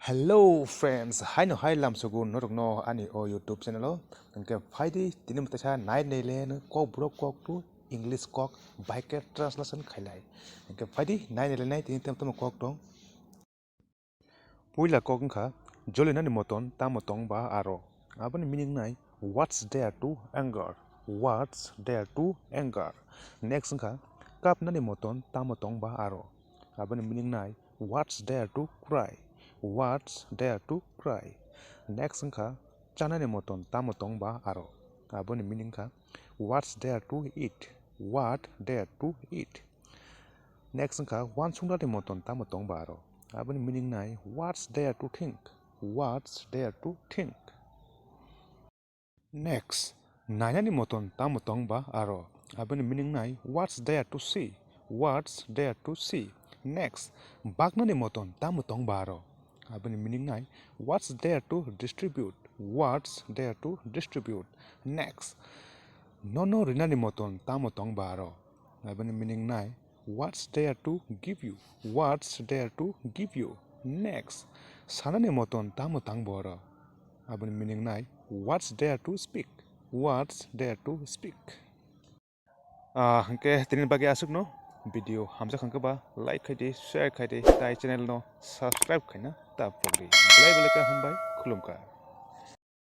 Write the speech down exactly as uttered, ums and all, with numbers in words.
Hello friends, haino hai lamsogo norokno ani o YouTube channel o. Hwnkhe phaidi tini mwtaisa nai nai le no kok borok kok tu English kok bai khe translation khailai. Hwnkhe phaidi nai nai le nai tini tamo tamo kok tong. Puila kok wngkha jolinani moton tamo tong ba aro. Aboni meaning nai, what's there to anger? What's there to anger? Next wngkha kapnani moton tamo tong ba aro. Aboni meaning nai, what's there to cry? What's there to cry? Next wngkha chanani moton tamo tong ba aro. Aboni meaning kha, what's there to eat? What there to eat? Next wngkha wansuknani moton tamo tong ba aro. Aboni meaning nai, what's there to think? What's there to think? Next, nainani moton tamo tong ba aro? Aboni meaning nai, what's there to see? What's there to see? Next, baknani moton tamo tong ba aro? Aboni meaning nai, what's there to distribute? What's there to distribute? Next, nono rinani moton tamo tong ba aro? Aboni meaning nai, what's there to give you? What's there to give you? Next, sanani moton tamo tang bo aro? Aboni meaning nai, what's there to speak? What's there to speak? Ah, hwnkhe tini bagwi aswkno video hamjak hwnkhe ba like khai di, share khai di, tai channel no subscribe khaina ta pokdi. Belai belai khe hambai, khulumkha.